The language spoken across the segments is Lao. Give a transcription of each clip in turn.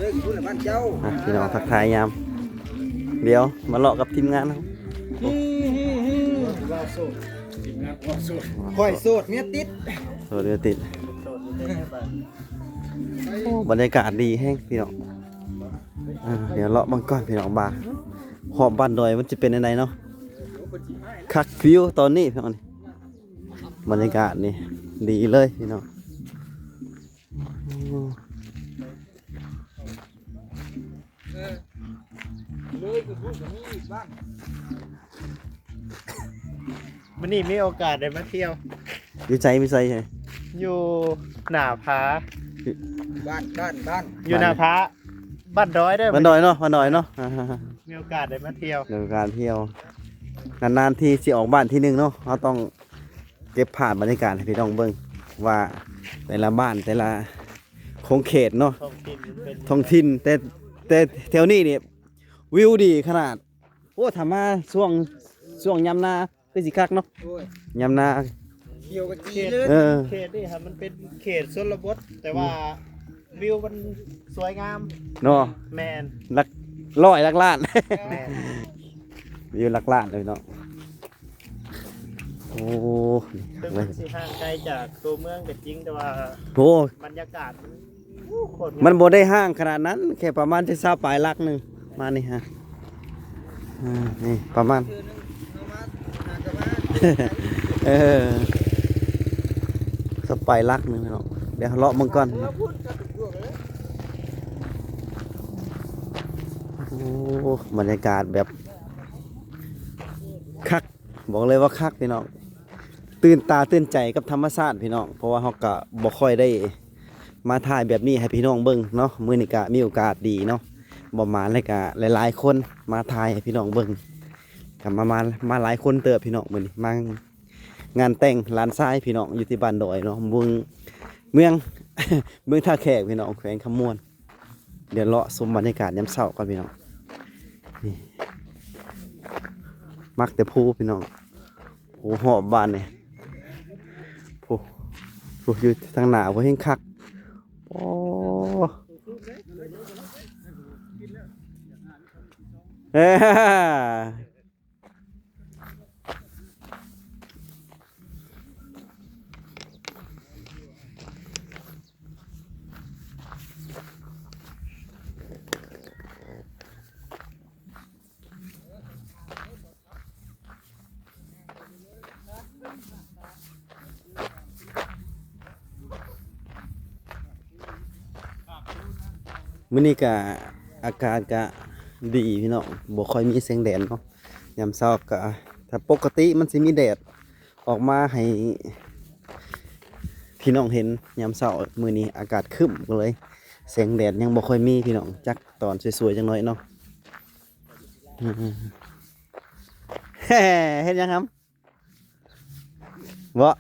ອ່ະ ພີ່ນ້ອງທັກທາຍຍາມ ດຽວມາເລາະກັບທີມງານເຮົາ. ຂ້ອຍໂສດເມຍຕິດ ໂສດເມຍຕິດ. ໂອ້ ບັນຍາກາດດີແຮງພີ່ນ້ອງ. ອ່າ ດຽວເລາະເບິ່ງກ່ອນພີ່ນ້ອງວ່າຮອບບ້ານດອຍມັນຈະເປັນຈັ່ງໃດເນາະ. ຄັກວິວຕອນນີ້ພີ່ນ້ອງ ບັນຍາກາດນີ້ດີເລີຍພີ່ນ້ອງ. ມື້ນີ້ມີໂອກາດໄດ້ມາທ່ຽວ. ຢູ່ໃສ ຢູ່ໃສ? ຢູ່ໜ້າຜາ ບ້ານ ບ້ານ ບ້ານ ຢູ່ໜ້າຜາ ບ້ານດອຍເດີ ບ້ານດອຍເນາະ ບ້ານດອຍເນາະ. ອ່າ ມີໂອກາດໄດ້ມາທ່ຽວ ມີໂອກາດທ່ຽວ ນານໆທີຊິອອກບ້ານທີໜຶ່ງເນາະ. ເຮົາຕ້ອງເກັບພາບບັນຍາກາດໃຫ້ພີ່ນ້ອງເບິ່ງວ່າແຕ່ລະບ້ານ ແຕ່ລະຂົງເຂດເນາະ ທ້ອງຖິ່ນເປັນ ທ້ອງຖິ່ນ. ແຕ່ ແຕ່ແຖວນີ້ນີ້ວິວດີຂະໜາດ. ໂອ້ ຖ້າມາຊ່ວງ ຊ່ວງຍາມນາຄືຊິຄັກເນາະ. ໂອ້ຍ ຍາມນາຂຽວຂະຈີເລີຍ. ເອີ ເຂດນີ້ຫັ້ນມັນເປັນເຂດຊົນນະບົດ ແຕ່ວ່າ ອືມ ວິວມັນສວຍງາມເນາະ. ແມ່ນ ຫຼັກຮ້ອຍຫຼັກລ້ານ. ແມ່ນ ວິວຫຼັກລ້ານເລີຍເນາະ. ໂອ້ ເຖິງມັນຊິຫ່າງໄກຈາກຕົວເມືອງກໍຈິງ ແຕ່ວ່າ ໂອ້ ບັນຍາກາດມັນ ໂອ້ ໂຄດງາມ. ມັນບໍ່ໄດ້ຫ່າງຂະໜາດນັ້ນ ແຄ່ປະມານຈັກຊາວປາຍຫຼັກໜຶ່ງ ມານີ້ຮະ. ອ່າ ນີ້ປະມານ ເອີ ຊາວປາຍຫຼັກໜຶ່ງເນາະ. ດຽວເລາະເບິ່ງກ່ອນ. ໂອ້ ບັນຍາກາດແບບຄັກ ບອກເລີຍວ່າຄັກພີ່ນ້ອງ. ຕື່ນຕາຕື່ນໃຈກັບທຳມະຊາດພີ່ນ້ອງ ເພາະວ່າເຮົາກະບໍ່ຄ່ອຍໄດ້ມາຖ່າຍແບບນີ້ໃຫ້ພີ່ນ້ອງເບິ່ງເນາະ. ມື້ນີ້ກະມີໂອກາດດີເນາະ ບໍ່ມາແລ້ວກະຫຼາຍໆຄົນມາຖ່າຍໃຫ້ພີ່ນ້ອງເບິ່ງ. ກະມາ ມາ ມາຫຼາຍຄົນເຕີບພີ່ນ້ອງ ມື້ນີ້ມາງານແຕ່ງຫຼານຊາຍພີ່ນ້ອງ ຢູ່ທີ່ບ້ານດອຍເນາະ ເມືອງ ເມືອງ ເມືອງທ່າແຂກພີ່ນ້ອງ ແຂວງຄຳມ່ວນ. ດຽວເລາະຊົມບັນຍາກາດຍາມເຊົ້າກ່ອນພີ່ນ້ອງ. ນີ້ ມັກແຕ່ພູພີ່ນ້ອງ. ໂອ້ ຮອບບ້ານນີ້ ພູ ພູຢູ່ທາງໜ້າພຸ້ນແຮ່ງຄັກ. ໂອ້ ເອີ. ມື້ນີ້ກະອາກາດກະດີພີ່ນ້ອງ ບໍ່ຄ່ອຍມີແສງແດດເນາະ. ຍາມເຊົ້າກະ ຖ້າປົກກະຕິມັນຊິມີແດດອອກມາໃຫ້ພີ່ນ້ອງເຫັນຍາມເຊົ້າ. ມື້ນີ້ອາກາດຄຶ້ມ ກໍເລີຍແສງແດດຍັງບໍ່ຄ່ອຍມີພີ່ນ້ອງ ຈັກຕອນສວຍໆຈັກໜ້ອຍເນາະ. ເຮັດຫຍັງຫຳ? ບໍ່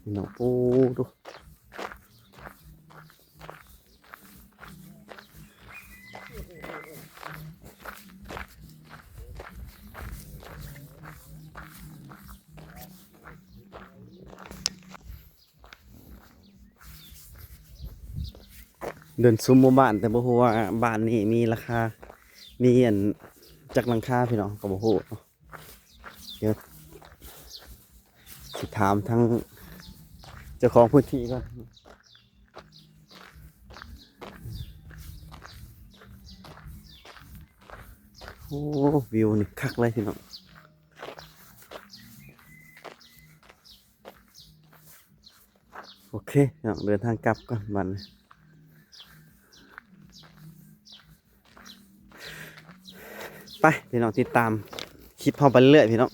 ພີ່ນ້ອງ ໂອ້ ດູ ເດີນຊຸມໝູ່ບ້ານ ແຕ່ບໍ່ຮູ້ວ່າບ້ານນີ້ມີລາຄາ ມີອັນຈັກຫຼັງຄາ ພີ່ນ້ອງ ກໍບໍ່ຮູ້. ດຽວຊິຖາມທາງເຈົ້າຂອງພື້ນທີ່ກ່ອນ. ໂອ້ ວິວນີ້ຄັກເລີຍພີ່ນ້ອງ. ໂອເຄພີ່ນ້ອງ ເດີນທາງກັບກ່ອນບັດນີ້. ໄປພີ່ນ້ອງ ຕິດຕາມຄລິບເຮົາໄປເລື້ອຍໆ ພີ່ນ້ອງ.